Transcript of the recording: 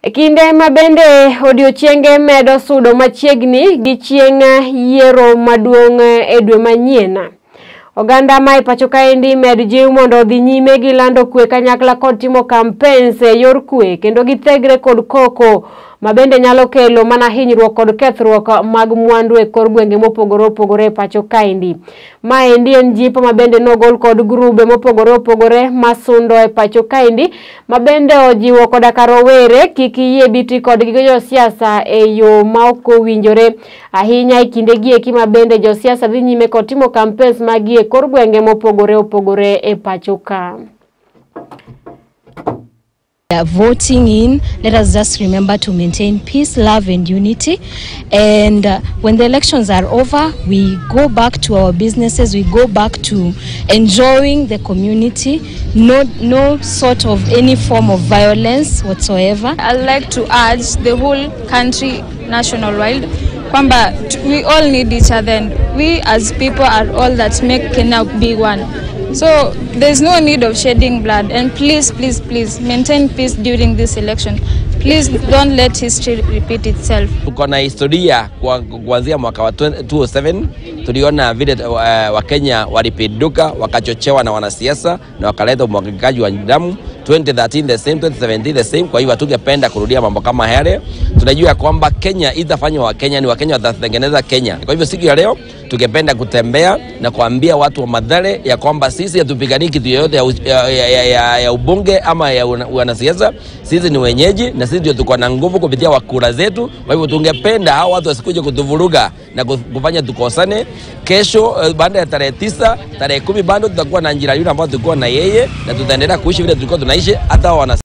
E kinde ma bende odiochienge medo sudo machiegni gi chieng' yiero maduong' e dwe manyien. Oganda ma e pacho kaendi med jiw mondo odhi nyime gi lando kwe kanyakla kod timo campaigns e yor kwe kendo githegre kod koko ma bende nyalo kelo mana hinyruok kod kethruok mag mwandu e kor gwenge mopogore opogore e pacho kaendi. Maendi en jipo ma bende nogol kod grube mopogore opogore masundo e pacho kaendi ma bende ojiwo koda ka rowere kik yie biti kodgi gi josiasa e yo ma ok owinjore ahinya e kinde gi eki ma bende josiasa dhi nyime kod timo campaigns magi e kor gwenge mopogore opogore e pacho ka. Are voting in, let us just remember to maintain peace, love and unity. And when the elections are over, we go back to our businesses, we go back to enjoying the community, no sort of any form of violence whatsoever. I'd like to urge the whole country, national wide, kwamba we all need each other and we as people are all that make Kenya be one. So there's no need of shedding blood, and please, please, please maintain peace during this election. Please don't let history repeat itself. Tuko na historia kuanzia mwaka wa 2007 tuliona vile Wakenya walipinduka wakachochewa na wanasiasa na wakaleta umwagikaji wa damu. 2013 the same, 2017 the same. Kwa hivyo hatungependa kurudia mambo kama yale. Tunajua kwamba Kenya itafanywa Wakenya, ni Wakenya watatengeneza Kenya. Kwa hivyo siku ya leo tungependa kutembea na kuambia watu wa Mathare ya kwamba sisi hatupiganii kitu yoyote ya ubunge ama ya wanasiasa. Sisi ni wenyeji na sisi ndio tuko na nguvu kupitia wakura zetu. Kwa hivyo tungependa hao watu wasikuje kutuvuruga na kufanya tukosane. Kesho baada ya tarehe 9, tarehe 10 bado tutakuwa na njira yule ambayo tulikuwa na yeye na tutaendelea kuishi vile tulikuwa tunaishi hata wana